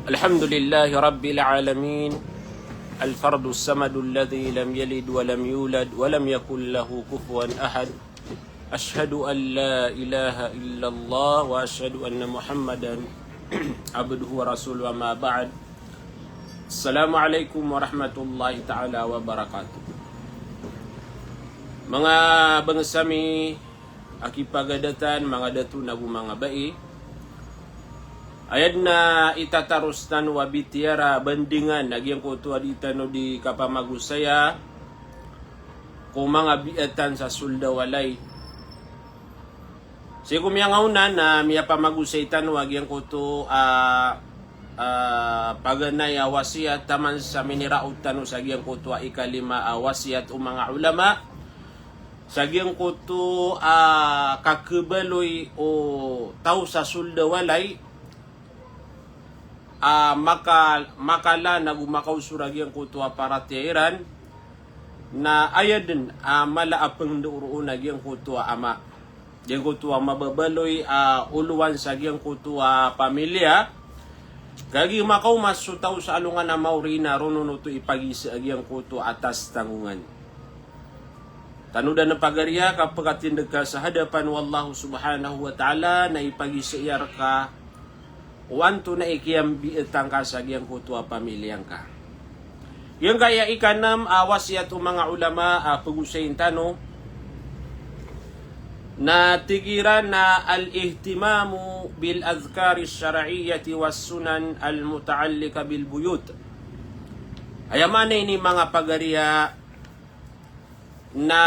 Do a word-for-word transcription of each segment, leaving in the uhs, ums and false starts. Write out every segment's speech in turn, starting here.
الحمد لله رب العالمين. الفرد الصمد الذي لم يلد ولم يولد ولم يكن له كفوا أحد. أشهد أن لا إله إلا الله وأشهد أن محمدا عبده ورسوله، أما بعد. السلام عليكم ورحمة الله تعالى وبركاته. Manga bangsa mi a kipagadatan, manga dato nago manga bai. Aya dn a itataros tano a bitiyara bandingan a giyangkoto a di tano di kapamagosaya ko manga biyatan sa sold a walay. Sii ko miyangaoona na miyapamagosay tano a giyangkoto a, a, paganay a wasiyat taman sa miniraot tano sa giyangkoto a ikalima a wasiyat o manga ulama. Sa giyangkoto a kakhabaloy o taw sa sold a walay a maka-, makala nago makaosor a giyangkoto a paratiyaya iran, na aya dn a mala a pngndaoroon a giyangkoto a ama. Giyangkoto a mababaloy a olowan sa giyangkoto a pamilya. Kagiya makaoma so taw sa alongan a maori na ron oto ipagisa a giyangkoto a tastangongan. Tanodan a pagariya ka pkatindg ka sa hadapan o Allah subhanahu wa ta'ala na ipagisa iyan rka o antonaa i kiyambiyatan ka sa giyangkoto a pamilya ngka. Giyangkaya ikanm a wasiyat o manga ulama a pagosayin tano na tig iran na al-ihtimamu bil adhkari shar'iyyati was sunan al muta'alliqa bil buyut. Aya maana ini manga pagariya na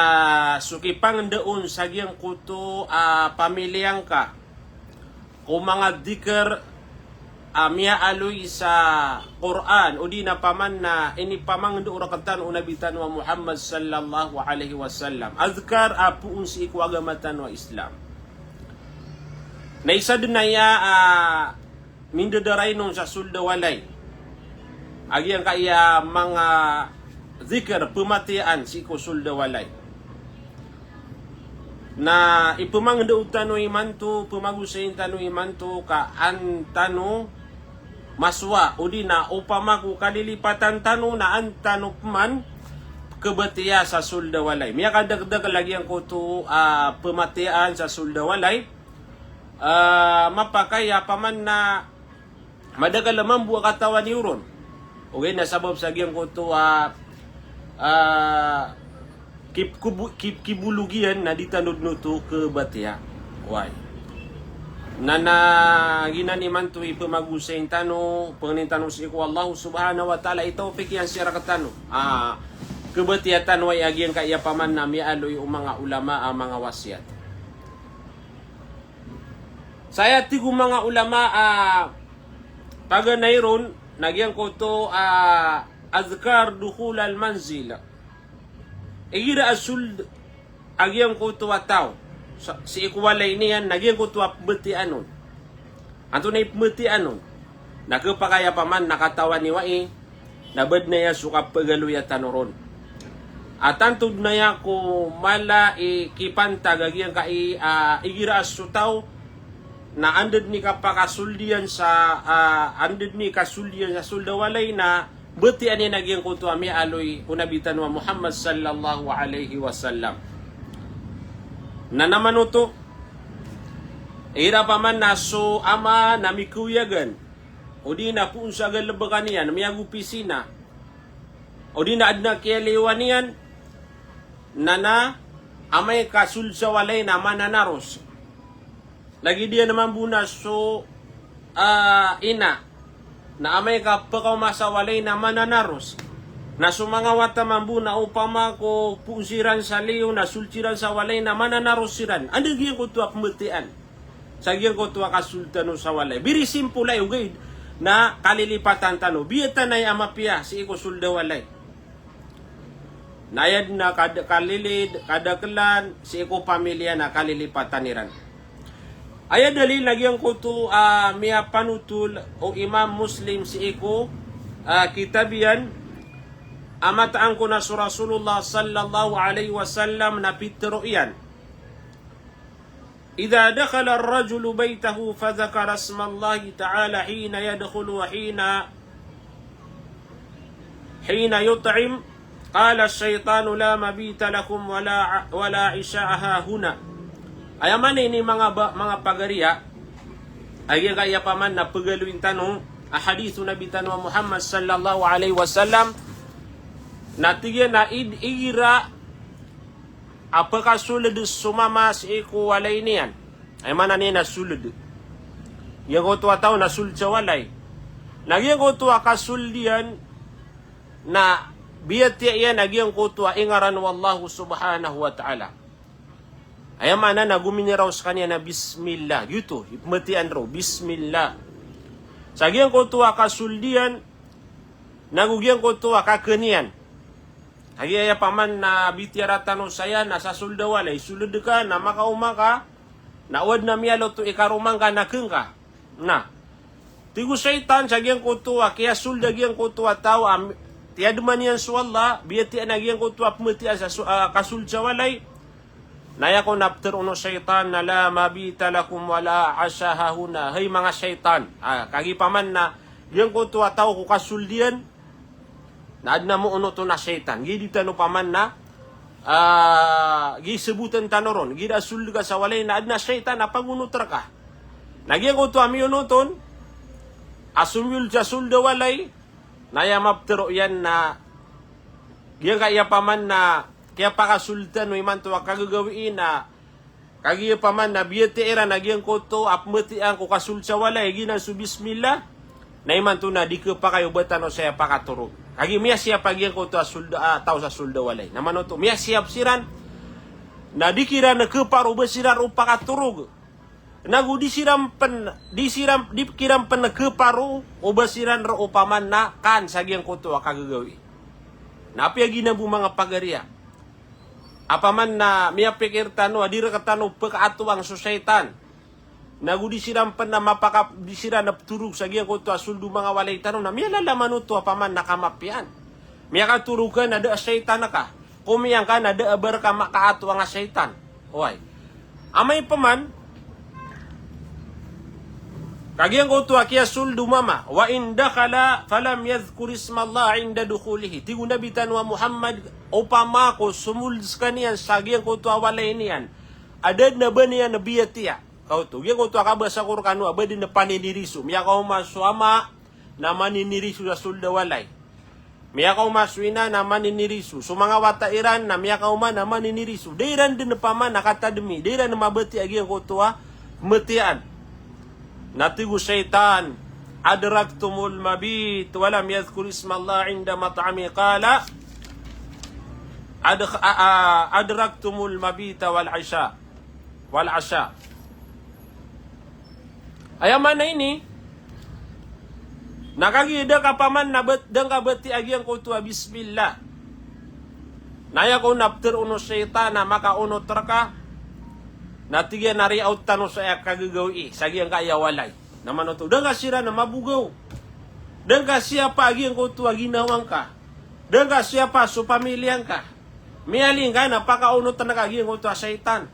so kipangndao on sa giyangkoto a pamilya ngka ko manga dhikr a miyaaloy sa Qur'an, odi na paman na inipamangndao rktano o Nabi tano a Muhammad sallallahu alaihi wasallam. Adhkar a poon sii ko agama tano a Islam. Na isa dn aya a mindadaray on sa sold a walay a giyangkaya manga dhikr pmatiyaan sii ko sold a walay. Na ipmangndao tano imanto, pmagosayin tano imanto ka an tano masowa, odi na opama ko kalilipatan tano na an tano pman khabatiya sa sold a walay. Miyakadakdakl a giyangkoto a pmatiyaan sa sold a walay. Ah, mapakay a paman na madakl a mambo a katawan iyo ron. Ogaid na sabap sa giyangkoto a, ah, kip-, kubu-, kip-, kibolog iyan na di tano dn oto khabatiya. Way. Na, na giyanan imanto i pmagosayin tano, pangnin tano sii ko Allah subhanahu wa ta'ala i tawfik iyan sii rktano. Ah, khabatiya tano ay a giyangkaya paman na miyaaloy o manga ulama a manga wasiyat. Sa aya tig o manga ulama a paganay ron na giyangkoto a adhkar dukhul al-manzil. Igira a sold a giyangkoto a taw sa, sii ko walay niyan na giyangkoto a pmbatiya on. Antonaa i pmbatiya on? Na khapakay a paman na katawan iyo ai, na badn aya so kapagaloya tano ron. A tanto dn aya ko mala i kipantag a giyangkai a igira a so taw na anda dn i kapakasold iyan sa, ah, anda dn i kasold iyan sa sold a walay na batiya niyan a giyangkoto a miyaaloy o Nabi tano a Muhammad sallallahu alaihi wasallam. Na na manoto, igira paman na so ama na mikaoyagan, odi na poon sa galbkan iyan, miyagopisina, odi na adn a kiyaliyowan iyan, na na amay ka sold sa walay na mananaros. Lagid iyan mambo na so, ah, ina na amay ka pkaoma sa walay na mananaros. Na so manga wata mambo na opama ko poon siran sa liyo na sold siran sa walay na mananaros siran. Anda giyangkoto a pmbatiya sa giyangkoto a kasold tano sa walay? Very simple ay, ogaid na kalilipatan tano. Biyatan ay a mapiya sii ko sold a walay. Na aya dn a kad-, kalilid, kadaklan sii ko pamilya na kalilipatan iran. Aya dalil na giyangkoto a miyapanotol o Imam Muslim sii ko, ah, kitab iyan, a mataan ko na so Rasulullah sallallahu alaihi wasallam na pitharo iyan إذا دخل الرجل بيته فذكر اسم الله تعالى حين يدخل وحين حين يطعم، قال الشيطان لا مبيت لكم ولا ع-، ولا عشاء هاهنا. Aya maana ini manga ba-, manga pagariya, a giyangkaya paman na pegaloyin tano a hadith o Nabi tano a Muhammad sallallahu alaihi wasallam, na tig iyan a id-, igira a pekasold so mama sii ko walay niyan. Aya maana niyan na sold. Giyangkoto a taw na sold sa walay. Na giyangkoto a kasold iyan na biyatiya iyan a giyangkoto a ingaran o Allah subhanahu wa ta'ala. Aya maana na gominiraw sekaniyan na bismillah. Giyoto, ipematiyan ro, bismillah. Sa giyangkoto a kasold iyan, nago giyangkoto a kaken iyan. Kagiya aya paman na bitiyara tano saya na sa sold a walay, sold ka, na makaoma ka, na o aden a miyaloto i karoma ngka na ken ka. Na, tig o shaytan sa giyangkoto a kiyasold a giyangkoto a taw a tiyadema niyan so Allah, biyatiya na giyangkoto a pematiya sa so-, a kasold sa walay. Na aya kon a petero o shaytan na la mabita lakum wala asha hahuna. Hay manga shaytan. A, kagiya paman na giyangkoto a taw ko kasold iyan, na aden a moonot on a shaytan. Giya di tano paman na, a, giya seboten tano ron. Giya da sold ka sa walay na aden a shaytan a pagonot reka. Na giyangkoto a miyonot on a somiyold sa sold a walay, na aya mapetero iyan na giyangkaya paman na kiyapakasold tano imanto a kagagawii na kagiya paman na biyatiya iran a giyangkoto a pematiyaan ko kasold sa walay, giyanan so bismillah, na imanto na di kepakay o ba tano saya pakatorog. Kagiya miyasiyap a giyangkoto a sold a, taw sa sold a walay. Na manoto, miyasiyap siran, na di kiran keparo o ba siran o pakatorog. Nago di siran pen, di siran, di kiran pen keparo o ba siran ro o paman na kaan sa giyangkoto a kagagawii. Na apiya giyanan bo manga pagariya a paman na miyapikir tano a di rektano pekaatoang so shaytan. Nago di siran pen a mapaka-, di siran a petorog sa giyangkoto a sold o manga walay tano na miyalalaman oto a paman na kamapiyaan. Miyakatorog ka na da a shaytan ka. Komiyan ka na da a ba reka makaatoang a shaytan. Oway. Amay paman, ka giyangkoto a kiyasold o mama, wa in dakhala falam yadhkur ismallah inda dukhulihi. Tig o Nabi tano a Muhammad, opama ko somold sekaniyan sa giyangkoto a walay niyan a da den a ba niyan biyatiya. Kaoto, giyangkoto a kabasa ko rekano a ba den paniniriso. Miyakaoma so ama na maniniriso sa sold a walay. Miyakaoma so ina na maniniriso. So manga wata iran na miyakaoma na maniniriso. Da iran den paman a katademi. Da iran mabatiya a giyangkoto a matiyaan. Na tig o shaytan, adraktumul mabit wa lam yadhkur ismallah inda mat'ami, qala, ad-, a-, a-, adraktumul mabita wal isha. Wal asha. Aya maana ini, na kagiya da ka paman na bet-, da ngka batiya a giyangkoto a bismillah. Na aya kon a petero o shaytan a makaonot reka, na tig iyan a riyaot tano saya kagagawii, sa giyangkaya walay. Na manoto, da ngka siran a mabogaw. Da ngka siyapa a giyangkoto a ginawa ngka. Da ngka siyapa so pamilya ngka. Miyaling ka na pakaonot reka a giyangkoto a shaytan.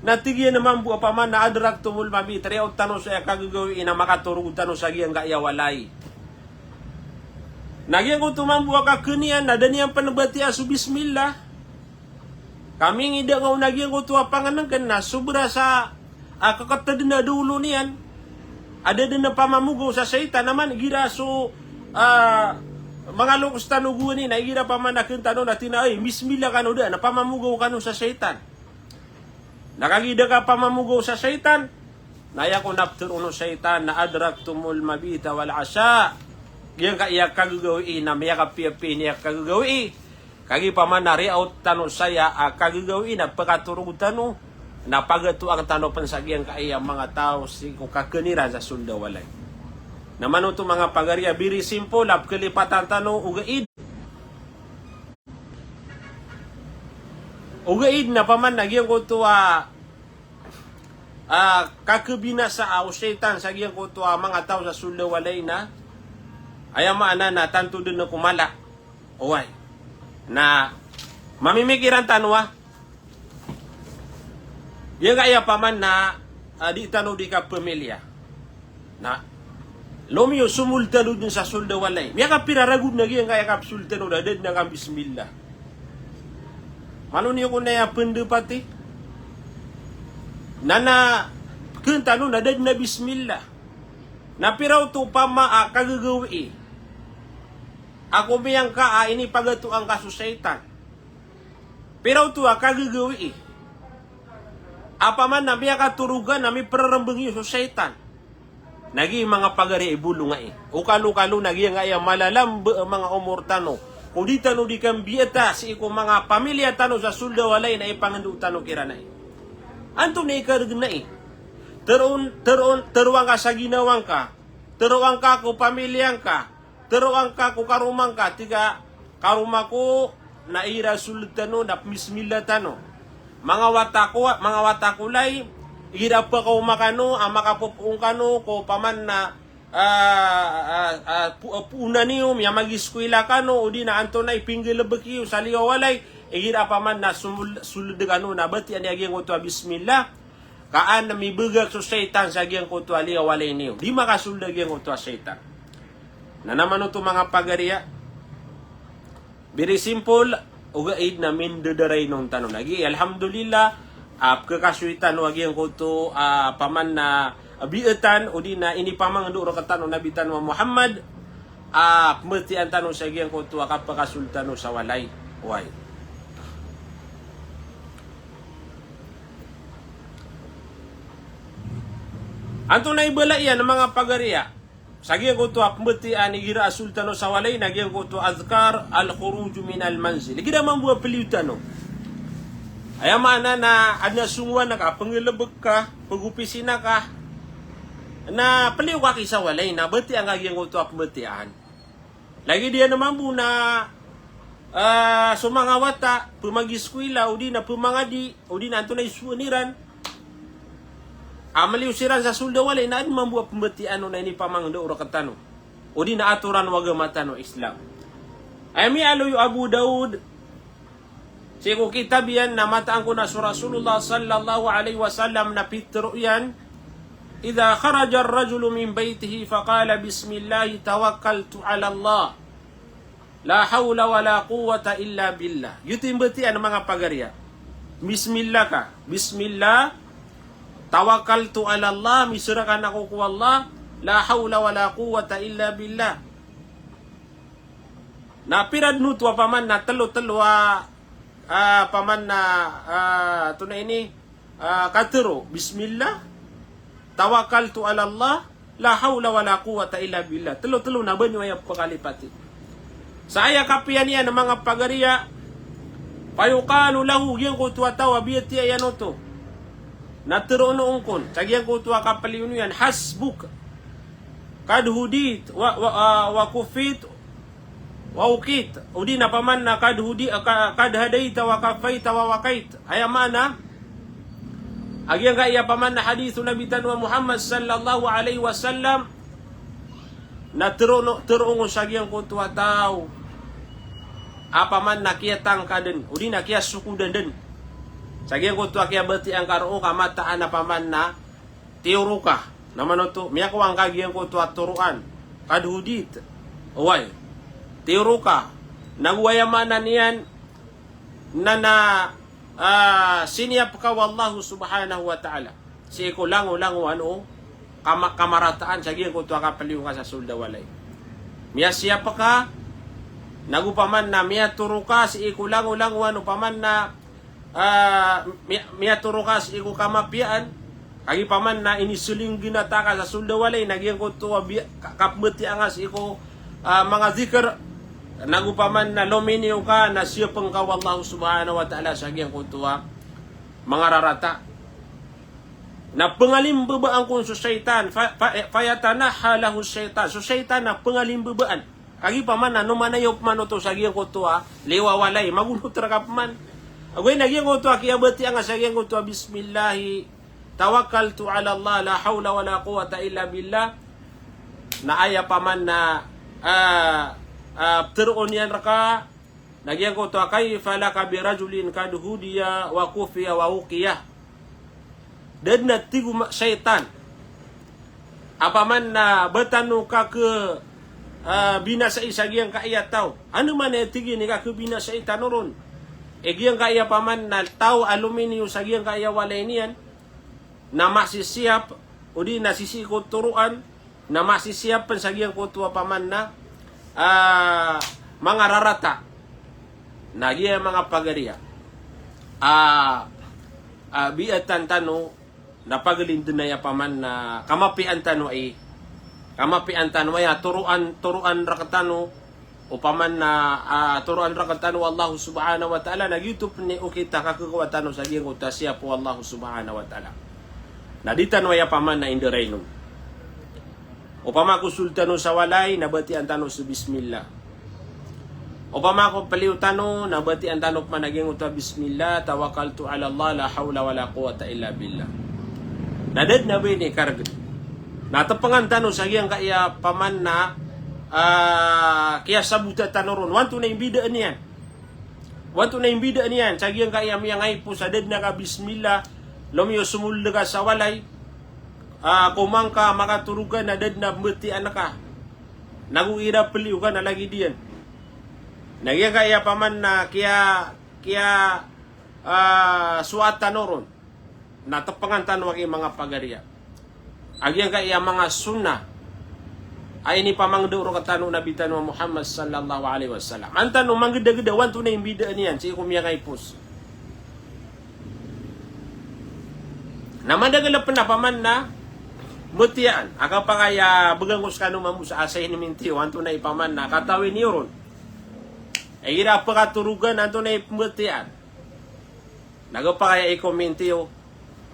Na tig iyan mambo a paman na adraktumul mabit, riyaot tano saya kagagawii na makatorog tano sa giyangkaya walay. Na giyangkoto mambo a kaken iyan na da niyan pen batiya so bismillah. Ka mingida ngka on a giyangkoto a pangenengken na sobra sa, a, keketed na dolo niyan. A da den a pamamogaw sa shaytan, na man igira so, a, manga lokes tano gowani na igira paman a ken tano na tig iyan a, ay, bismillah kano da, na pamamogaw kano sa shaytan. Na kagiya da ka pamamogaw sa shaytan, na aya kon a petero o shaytan na adraktumul mabita wal asha. Giyangkaya kagagawii na miyakapiyapiya niyan a kagagawii. Kagiya paman na riyaot tano saya a kagagawii na pekatorog tano, na pagatoang tano pen sa giyangkaya manga taw sii ko kaken iran sa sold a walay. Na manoto manga pagariya, very simple a pekelipatan tano, ogaid. Ogaid na paman na giyangkoto a, a, kakebinasa o shaytan sa giyangkoto a manga taw sa sold a walay na, aya maana na tanto den ko mala. Oway. Na mamimikiran tano a Giyangkaya paman na, ah, di tano di kapamilya. Na lomiyo somold tano den sa sold a walay. Miyakapira ragon na giyangkaya kapsold tano na da den a kambismillah. Malo niyo kon aya pendapati. Na na peken tano na da den a bismillah. Na pira oto pama a kagagawii a komiyangka a inipagatoan ka so shaytan. Pira oto a kagagawii a paman na miyakatorogan a mipererembeng iyo so shaytan. Na gii manga pagari i bolong ai. O kalokalo na giyangkaya malalamba a manga omor tano. Ko di tano di kambiyata sii ko manga pamilya tano sa sold a walay na ipangendo tano kiran ai. Antonaa i karegen ai? Teroon, teroon, teroon ka sa ginawa ngka. Teroon ka ko pamilya ngka. Teroon ka ko karoma ngka, tig ka, karoma ko na igira sold tano na pembismillah tano. Manga wata ko, manga wata ko lay, igira pekaoma kano a makapopoon kano ko paman na, ah, ah, ah, po-, ah, poonan iyo, miyamagiskwila kano, odi na antonaa i pinggalebek iyo sa liyo a walay, igira paman na somold, sold kano na batiya niyo a giyangkoto a bismillah. Ka an mibegak so shaytan sa giyangkoto a liyo a walay niyo. Di makasold a giyangkoto a shaytan. Na na manoto manga pagari a. Very simple, ogaid na mindedarainon tano lagi. Alhamdulillah, a pekekasoy tano a giyangkoto a paman na biyatan, odi na inipamangendo rektano o Nabi tano a Muhammad, a pembatiyan tano sa giyangkoto a kapakasold tano sa walay. Oway. Antonaa i bala iyan a manga pagari a? Sa giyangkoto a pembatiyan igira a sold tano sa walay na giyangkoto a adhkar al-khuruj min al-manzil. Igira mambo a peliyo tano. Aya maana na aden a songowan ka, penggalebek ka, pegopisina ka. Na peliyo ka ki sa walay na batiya ngka giyangkoto a pembatiyan. Lagid iyan mambo na, ah, so manga wata, pemagiskwila, odi na pemangadi, odi na antonaa i sowa iran. A meliyo siran sa sold a walay na aden mambo a pembatiyan on a inipamangendo rektano. Odi na atoran o agama tano Islam. Aya miyaaloy o Abu Daud, sii ko kitab iyan na mataan ko na so Rasulullah sallallahu alaihi wasallam na pitero iyan, "Idha kharaja ar-rajulu min baytihi faqala, 'Bismillah, tawakkaltu ala Allah. La hawla wa la quwwata illa billah.'" Giyoto i mbatiya a manga pagari a. Bismillah ka. Bismillah. Tawakkaltu ala Allah, miserahkan ako ko Allah. La hawla wa la quwwata illa billah. Na pira den oto a paman na telo-telo a, a, paman na, a, antonaa ini, a, katero, bismillah, tawakkaltu ala Allah, la hawla wa la quwwata illa billah. Telo-telo na ba niyo aya pekalipati. Sa aya kapiya niyan a manga pagari a, fayuqalu lahu, giyangkoto a taw a biyatiya iyan oto. Na teroon on kon, sa giyangkoto a kapeliyo niyan, hasbuk. Kad hudit, wa, wa, a, wa kufit, wa ukit. Odi na paman na kad hudi-, ka-, kad hadaita wa kafaita wa wakait. Aya maana, a giyangkaya paman na hadith o Nabi tano a Muhammad sallallahu alaihi wasallam, na teroon, teroon on sa giyangkoto a taw a paman na kiyatangkaden, odi na kiyasokodan den. Sa giyangkoto a kiyabatiya ngka roo ka mataan a paman na tiyoro ka. Na manoto, miyakowa ngka giyangkoto a toroan. Kad hudit. Oway. Tiyoro ka. Nago aya maana niyan na na, a, siniyap ka o Allah subhanahu wa ta'ala sii ko langolangowan o kama-, kamarataan sa giyangkoto a kapeliyo ngka sa sold a walay. Miyasiyap ka, nago paman na miyatoro ka sii ko langolangowan o paman na, a, mi-, miyatoro ka sii ko kamapiyaan, kagiya paman na iniselinggenata ka sa sold a walay, na giyangkoto a biya-, ka-, kapembatiya ngka sii ko, a, manga dhikr, nago paman na lominiyo ka, na siyapen ka o Allah subhanahu wa ta'ala sa giyangkoto a manga rarata. Na pengalimbabaan kon so shaytan, fa-, fa-, fayatanaha lahu shaytan. So shaytan na pengalimbabaan. Kagiya paman na noman aya opama oto sa giyangkoto a liyo a walay, magonot rka pman. Ago aya na giyangkoto a kiyabatiya ngka sa giyangkoto a bismillahi tawakkaltu ala Allah, la hawla wa la quwwata illa billah. Na aya paman na, a, a, teroon iyan rka, na giyangkoto a kayfa laka bi rajulin kad hudiya wa kufiya wa wuqiya. Da dn a tig o ma-, shaytan a paman na ba tano kake, ah, binasai sa giyangkaya taw. Andamanaya tig iyan i kakebinasai tano ron i giyangkaya paman na taw a lominiyo sa giyangkaya walay niyan, na masisiyap, odi na sisii ko toroan, na masisiyap pn sa giyangkoto a paman na, ah, manga rarata. Na giya manga pagariya. Ah, ah, biyatan tano, na paglindnay a paman na kamapiyaan tano ai. Kamapiyaan tano ai, ah, toroan, toroan rktano, o paman na, ah, toroan rktano o Allah subhanahu wa ta'ala, na giyoto pn i okit a kakekowa tano sa giyangkoto a siyap o Allah subhanahu wa ta'ala. Na di tano aya paman na indarainon. Opama ko sold tano sa walay, na batiyaan tano so bismillah. Opama ko pliyo tano, na batiyaan tano pman a giyangkoto a bismillah, tawakkaltu ala Allah, la hawla wala quwwata illa billah. Na da dn a ba ini kargn. Na tpngan tano sa giyangkaya paman na, ah, kiyasabota tano ron. O antonaa i mbidaan iyan. O antonaa i mbidaan iyan sa giyangkaya miyangaipos a da dn a kabismillah, lomiyo somold ka sa walay, ah, komangka, makatorog ka na da dn a pmbatiyaan ka. Nago igira pliyo ka na lagid iyan. Na giyangkaya paman na kiya, kiya, ah, soat tano ron. Na tpngan tano aki manga pagariya a giyangkaya manga sunnah a inipamangndao rktano o Nabi tano a Muhammad sallallahu alaihi wasallam. An tano manggdagda o antonaa i mbidaan iyan sii ko miyangaipos. Na madakl pn a paman na mbatiyaan. A kapakay a bgan ko skano mambo sa asay ni mintiyo, antonaa i paman na katawi niyo ron. Igira pkatorogan, antonaa i pmbatiyaan. Na gpakay a i-comment iyo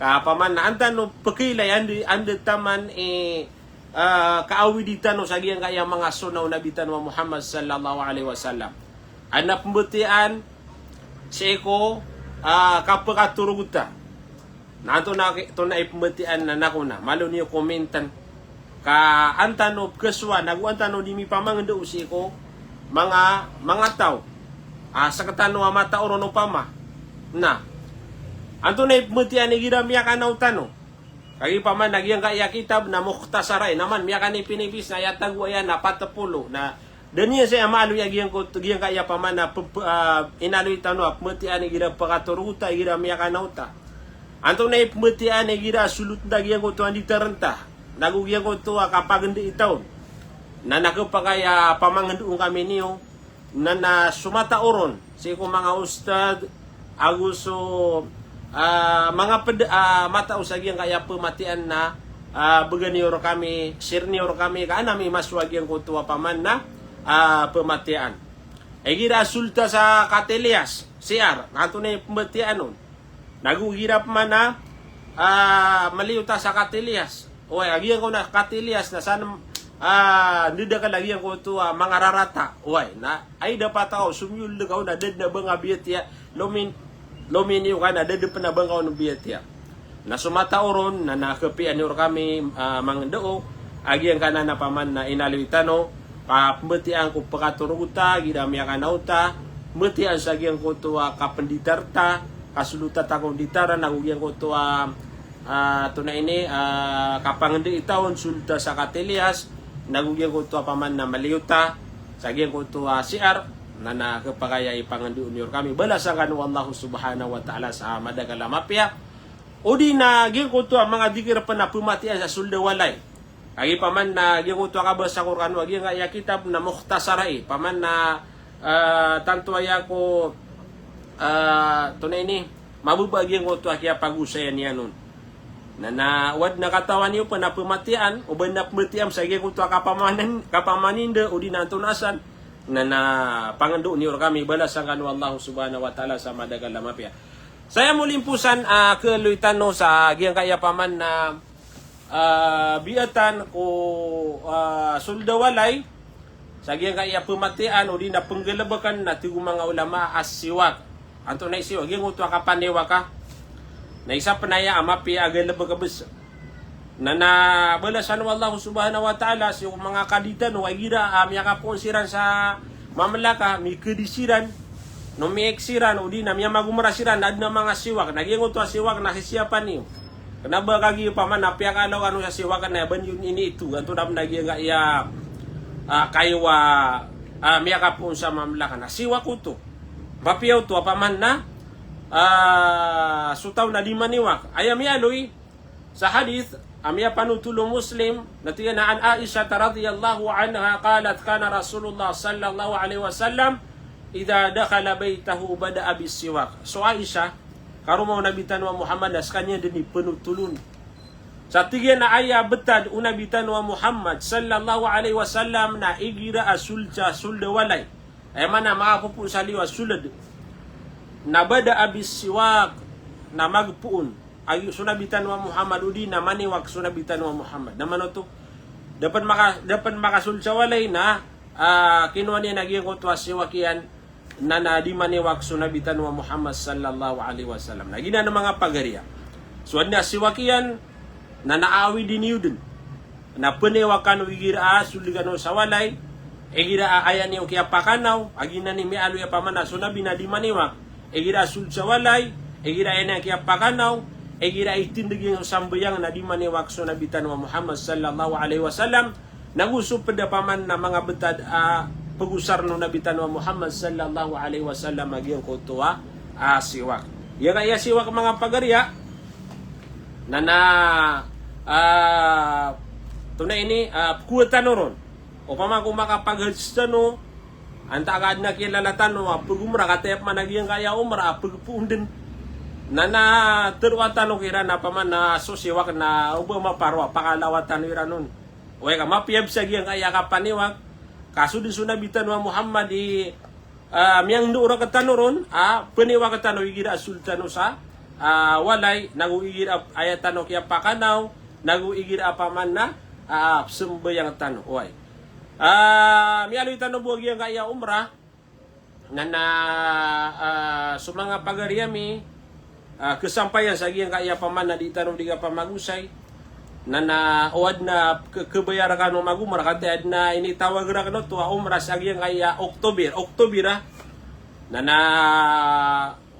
ka paman na an tano pkailay anda, anda taman i, ah, kaawidi tano sa giyangkaya manga sunnah o Nabi tano a Muhammad sallallahu alaihi wasallam. Adn a pmbatiyaan sii ko, ah, kapkatorog ta. Na antonaa, antonaa i pmbatiyaan na nakona, malo niyo comment-an. Ka an tano pkhasowa, nago an tano di mipamangndao sii ko manga, manga taw a sktano a matao ron opama. Na antonaa i pmbatiyaan igira miyakanaw tano. Kagiya paman na giyangkaya kitab na mukhtasar ai, na man miyakanipinipis na aya tago aya na pat polo, na da niyan saya maaloy a giyangkoto, giyangkaya paman na p-, p-, ah, inaloy tano a pmbatiyaan igira pkatorog ta, igira miyakanaw ta. Antonaa i pmbatiyaan igira sold ta giyangkoto a nditarn ta, nago giyangkoto a kapangndao i taw on. Na na khapakay a pamangndao kami niyo, na na so matao ron sii ko manga ustadh ago so, ah, manga pd a matao sa giyangkaya pmbatiyaan na, ah, bgan iyo rkami, share niyo rkami, ka an ami masowa giyangkoto a paman na, ah, pmbatiyaan. Igira sold ta sa Katilyas, C R, na antonaa i pmbatiyaan on. Nago igira pman a, ah, maliyo ta sa Katilyas. Oway, a giyangkoto a Katilyas na san, ah, ndadakl a giyangkoto a manga rarata. Oway, na aya dapat a ka o somiyold ka on na da dn a ba nga biyatiya, lomin-, lominiyo ka na da dn pn a ba nga on biyatiya. Na so matao ron, na na khapiyaan iyo rkami, ah, mangndao a giyangkanan a paman na inaloy tano, ka pmbatiyaan ko pkatorog ta, igira miyakanaw ta, pmbatiyaan sa giyangkoto a kapnditar ta, kasold ta ko nditaran, nago giyangkoto a, ah, antonaa ini, ah, kapangndao i taw on, sold ta sa Katilyas, nago giyangkoto a paman na maliyo ta sa giyangkoto a C R, na na khapakay a ipangndao niyo rkami. Balasan kano o Allah subhanahu wa ta'ala sa madakl a mapiya. Odi na giyangkoto a manga dikir pn a pmbatiyaan sa sold a walay. Kagiya paman na giyangkoto a kabasa ko rkano a giyangkaya kitab na mukhtasar ai. Paman na, ah, tanto aya ko, ah, antonaa ini, mababa giyangkoto a kiyapagosayan iyan on. Na, na o adn a katawan iyo pn a pmbatiyaan, o ba adn a pmbatiyaan sa giyangkoto a kapamanin-, kapamaninda, odi na antonaa san, na na pangndao niyo rkami, balasan kano o Allah subhanahu wa ta'ala sa madakl a mapiya. Saya molimposan, ah, khaaloy tano sa giyangkaya paman na, ah, biyatan ko, ah, sold a walay, sa giyangkaya pmbatiyaan, odi na pnggalbkn na tig o manga ulama a siwak. Antonaa i siwak? Giyangkoto a kapaniwaka. Na isa pn aya a mapiya a galbk bs. Na, na balasan o Allah subhanahu wa ta'ala sii ko manga kadi tano a igira, ah, miyakapoon siran sa mamlaka, mikadi siran, no miik siran, odi na miyamagomra siran, na adn a manga siwak. Na giyangkoto a siwak na sisiyapan iyo. Kena ba kagiya opama na piyakalawan o sa siwak na aya ba niyo iniito, antonaa pn a giyangkaya, ah, kaiwa, ah, miyakapoon sa mamlaka na siwak oto. Mapiya oto opama na, ah, so taw na di maniwak. Aya miyaaloy sa hadith a miyapanothol o Muslim, na tig iyan a an Aisha radhiyallahu anha qalat, kana Rasulullah sallallahu alaihi wasallam idha dakhala baytahu bada'a bis-siwak. So Aisha, karoma o Nabi tano a Muhammad na skaniyan dn i panothol on. Sa tig iyan a aya btad o Nabi tano a Muhammad sallallahu alaihi wasallam na igira a sold sa, sold a walay. Aya maana a makapopoon sa liyo a sold. Na bada'a bis-siwak, na magpoon. Agi so Nabi tano a Muhammad, odi na maniwak so Nabi tano a Muhammad. Na mano oto? Da pn maka, da pn makasold sa walay na, ah, kinowa niyan a giyangkoto a siwak iyan, na, na di maniwak so Nabi tano a Muhammad sallallahu alaihi wasallam. Na giyanan a manga pagari a so adn a siwak iyan, na, na awid ini iyo dn. Na paniwak kano igira a sold kano sa walay, igira a aya niyo kiyapakanaw, a giyanan i miyaaloy a opama na so Nabi na di maniwak igira a sold sa walay, igira a aya niyan kiyapakanaw, igira a itindg iyan so sambayang na di maniwak so Nabi tano a Muhammad sallallahu alaihi wasallam, nago so pd a opama na manga btad a pagosarn o Nabi tano a Muhammad sallallahu alaihi wasallam a giyangkoto a, ah, siwak. Giyangkaya siwak manga pagari a, na, na, ah, tonaa ini, ah, pkowa tano ron. Opama ko makapag-hajj tano, antaa ka adn a kilala tano a pag-umrah, kataya pman a giyangkaya umrah a pagpoon dn. Na, na tharoa tano kiran a opama na so siwak na o ba maparo a pakalawan tano iran on. Oway ka, mapiya bs a giyangkaya kapaniwak. Ka so dn so Nabi tano a Muhammad i, ah, miyangndao rktano ron, ah, paniwak tano igira a sold tano sa, ah, walay, nago igira a aya tano kiyapakanaw, nago igira a opama na, ah, pzambayang tano. Oway. Ah, miyaaloy tano bo a giyangkaya umrah, na, na, ah, so manga pagari ami, ah, kasampayan sa giyangkaya opama na di tano di kapamagosay. Na, na o adn a k-, khabayar kano magumrah, kataya adn a initawag rakn oto a umrah sa giyangkaya October, October, ah. Na, na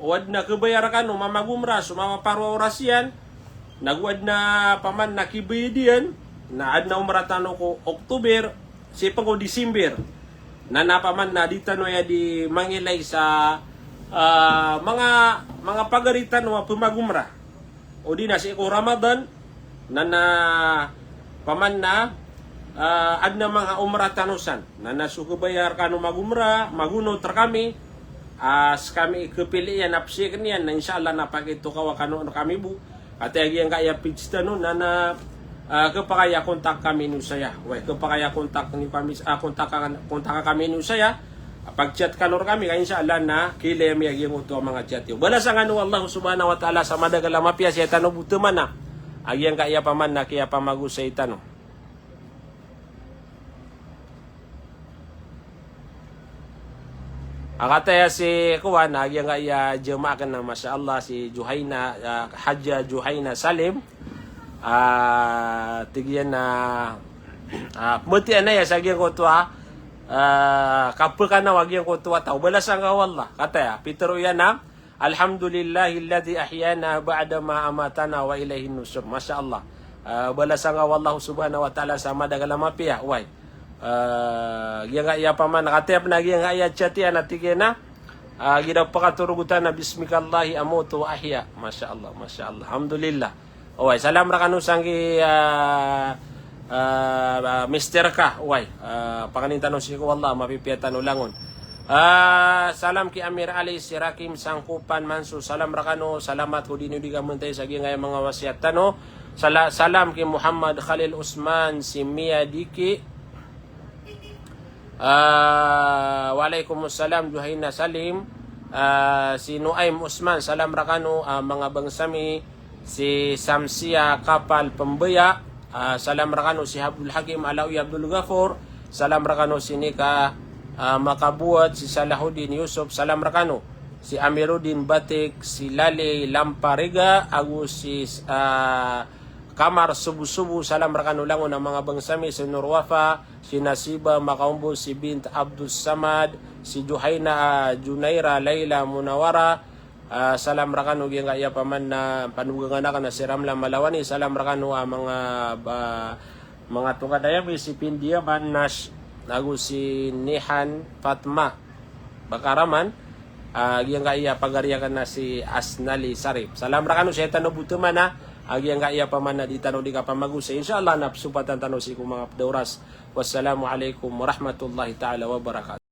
o adn a khabayar kano mamagumrah, so mapaparo a oras iyan, nago adn a opama na kibayad iyan, na adn a umrah tano ko October, sii pn ko December. Na, na opama na di tano aya di mangilay sa, ah, manga, manga pagari tano a pmagumrah. Odi na sii ko Ramadan, na, na opama na, ah, adn a manga umrah tano san. Na, na so khabayar kano magumrah, magonot rkami, ah, skami i khapili iyan a pzikn iyan, na insha Allah na pakitokawa kano rkami bo. Kataya giyangkaya page tano na, na, ah, khapakay a kontak kami niyo saya. Oway, khapakay a kontak niyo kami, ah, kontak, kontak kami niyo saya. Pag-chat kano rkami ka insha Allah na kiilay ami a giyangkoto a manga chat iyo. Balasan kano o Allah subhanahu wa ta'ala sa madakel a mapiya sii tano bo tmana a giyangkaya opama na kiyapamagosay tano. A kataya si kowan a giyangkaya jamaah akn na, masha Allah, si Juhaina, ah, Hajja Juhaina Salim. Ah, tig iyan a, ah, pmatiyan aya sa giyangkoto a, ah, kapakanaw a giyangkoto a taw. Balasan ka o Allah. Kataya, pitharo iyan a, Alhamdulillahilladhi ahyana ba'da ma amatana wa ilayhin nushur. Masha Allah. Ah, balasan ka o Allah subhanahu wa ta'ala sa madakel a mapiya. Oway. Ah, giyangkaya opama na kataya pn a giyangkaya chat iyan a tig iyan a, ah, igira pakatorog oto na bismikallahi amutu wa ahya. Masha Allah, masha Allah. Alhamdulillah. Oway, salam rakano sanggi, ah, ah, Mister Ka. Oway, ah, pakanin tano sii ko Allah, mapipiya tano langon. Ah, salam ki Amir Ali Sirakim Sangkopan Manso. Salam rakano, salamat ko di niyo di kamentay sa giyangkaya manga wasiyat tano. Sala-, salam ki Muhammad Khalil Usman si Mia Diki. Ah, wa alaikum salam, Juhaina Salim. Ah, si Nuaim Usman, salam rakano, ah, manga bangsa mi, si Samsia Kapal Pembaya, ah, salam rakano, si Abdul Hakim Alawi Abdul Ghafur, salam rakano, si Nika, ah, Makabot, si Salahuddin Yusuf, salam rakano, si Amiruddin Batik, si Lali Lampariga, ago si, ah, Kamar Subu-subu, salam rakano langon a manga bangsa mi, si Nur Wafa, si Nasiba Makaombo, si Bint Abdus Samad, si Juhaina, ah, Junaira, Laila, Munawara, Ah, salam rakano giyangkaya paman na panogangan akn a si Ramla Malawani. Salam rakano a manga, ah, manga tongkad aya mi si Pindiyaman Nash, ago si Nihan Fatma Bakaraman, ah, giyangkaya pagari akn a si Asnali Sarip. Salam rakano sii tano bo taman a, ah, giyangkaya paman na di tano di kapamagosay. Insha Allah na psopatan tano sii ko manga pd a oras. Wassalamu alaikum warahmatullahi ta'ala wabarakatuh.